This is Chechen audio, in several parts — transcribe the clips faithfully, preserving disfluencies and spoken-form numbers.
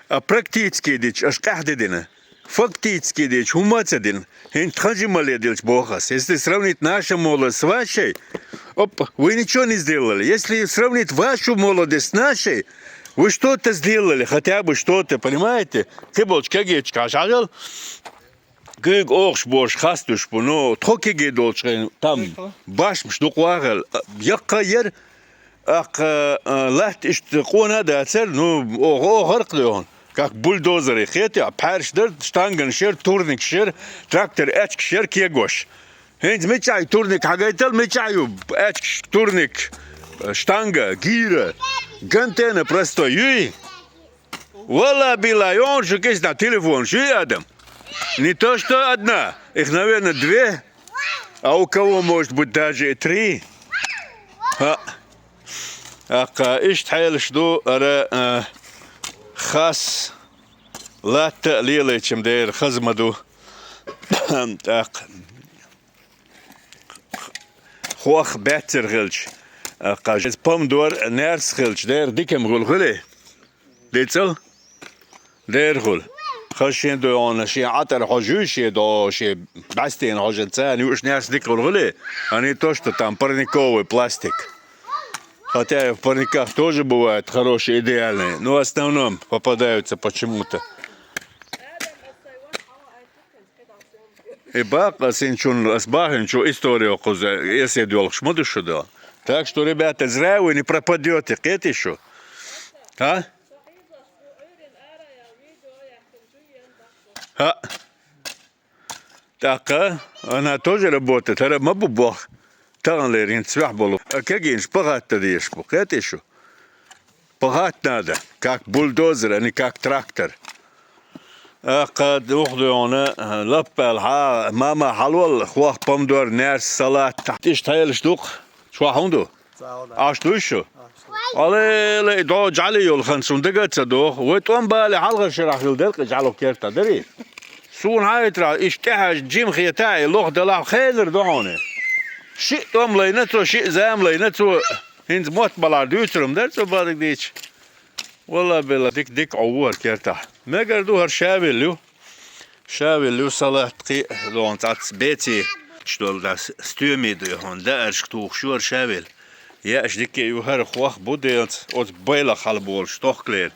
А практически дича аша къаьхьа де дина. Фактически дича хӀумма а ца дина. ХӀинца тхан жимале делча боху ас. Если сравнить наша молодость с вашей, оп, вы ничего не сделали. Если сравнить вашу молодость с нашей, вы что-то сделали, хотя бы что-то, понимаете? Кхиболчу кегечка хьажал. Гуьйга охуш бош хастуш бу, ну, тхо кегий долчу хен там башмаш дукха вахал, яккха яр, аккха, а, латта иштта къона а дацар, ну, оха, оха гӀаркх доьхун. Как бульдозеры, хетий, пхьаьрш дар, штанган шер, турник шер, трактор аьчка шер кегош. ХӀинца мичахь ю турник хьагайтал, мичахь ю аьчка турник, штанга, гира, гантена простой юй? Валла билла, йон шу кисна телефон шу адам. Не то что одна, их, наверное, две, а у кого, может быть, даже и три. ХӀаъ. Аккха, иштта хьелаш ду, ара, а, хас латта а лелайчам дера хаза ма ду. ТӀаккха хох баьццара хилча, аккха, помидор наьрс хилча, дера дикам хуьлу хуьлий? Дицал? Дера хуьлу. Хаза шен доьгӀна, шен Ӏатар хьожуй, шен до, шен бӀаьстенан хьожан царна юуш наьрс дика хуьлу хуьлий? А не то, что там парниковый пластик. Хотя и в парниках тоже бывают хорошие, идеальные, но в основном попадаются почему-то. И бакъ ас инчун, ас бахинчу история кхуза эсед йолуш ма ду шу до. Так что, ребята, зря вы не пропадёте, кхетий шу? А? ХӀаъ. ТӀаккха, она тоже работает, хӀара ма бу бох. Таханлера хӀинца цвехь болу. А кегийнаш пахатта дезаш бу, кхетий шу? Пахатта надо, как бульдозер, а не как трактор. Аккха, духадоьгӀна, лаппаьлла хьа, мама, хьалвал, хох, помидор, наьрс, салат. Иштта хьелаш ду-кх, чохь хӀун ду? Аш дуй шу? Алелай, до жӀали йолу хан суна дага а ца доху. Вай тӀом бале хьалхара шарахь хила делкъи жӀало керта дарий? Суна хьайтарахь, иштта тӀехьаьжна жима хетахь, и лоха далахь, хенара ду хьуна. Шиъ тӀом лайна цо, шиъ зама лайна цо. ХӀинца мотт балахь дуьйцург дара цо бадиг дийча. Валла-билла, дика-дика Ӏу ву хӀара кертахь. Мегар ду, хӀара шавелла ю. Шавелла ю, салат кхин а, лоха цхьацца беций, чу долу дас стоьмий ду хьуна, дааршка тухуш ю хӀара шавелла. Яаш дика а ю, хӀара хох бу делаца, оцу байлах хьалаболуш тохкалера.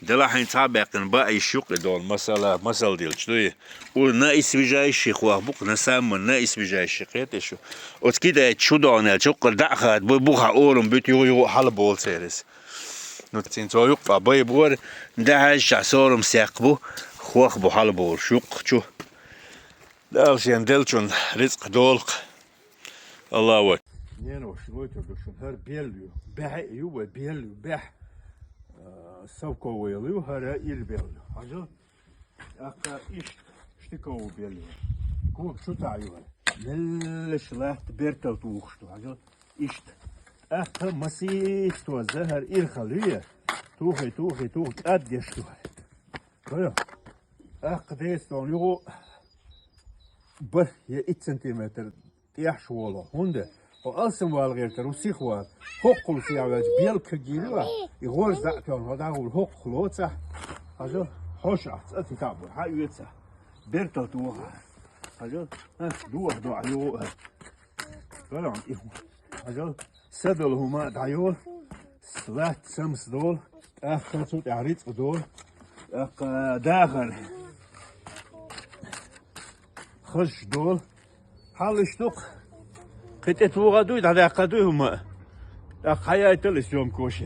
Делахь хӀинца цхьа а баьккхина баа йиш ю-кх и долу, масала, масал делча дуй. У на и свежайший хох бу-кх, на самый на и свежайший, кхетий шу? Оцу кидайчу шу догӀна аьлча, юккъара дӀа а хадабой, бухахь орам буьту, юха-юха а хьалаболу церан иза. Ну, цуьнан цо юккъехь бай бора, дӀахьаьжча сорам секх бу, хох бу хьалаболуш юккъе чу. Дала шен деллачунна рицкъ долу-кх. Аллаху акбар. Ненош, гойтур ду шуна, хӀара белла ю. Баьхьа а ю вай, белла ю, баьхьа. А, совковый ю, хӀара ира белла ю. Хьажал? ТӀаккха иштта штыковый белла ю. Кога шу тӀехь ю хӀара. Меллаша латта бертал тухуш ду, хьажал? Иштта. ТӀаккха масийтта тоза хӀара ирхалла ю я. Тухий, тухий, тухий, кӀаддеш ду хӀара. Хойо. ТӀаккха децдолу югӀу бархӀ я итт сантиметр тӀехьаш волу. ХӀунда? Хьо алсам вала гӀертар ву сиха вала. ХӀоккхул сехьа ваьлча, белла кагийна ваха, и гӀорз дӀа а тоьхна, хьо дӀагӀур хӀоккхул оцахь. Хьажал, хьош ахь цӀа титахь бу, хьан оьцахь. Бертал тухахь. Хьажал, а, дохьа доӀа югӀу а. Хьажал, и хӀу-, хьажал, са долу хӀума а дӀайолу, латта самса долу, тӀаккха цу тӀехь рицкъ долу, тӀаккха дахар хазаш долу. Хьаллаш ду-кх. Кхин тӀе тоха дуй, дӀадаьккха дуй хӀума а. ТӀаккха хьаяйтал и съёмка ваше.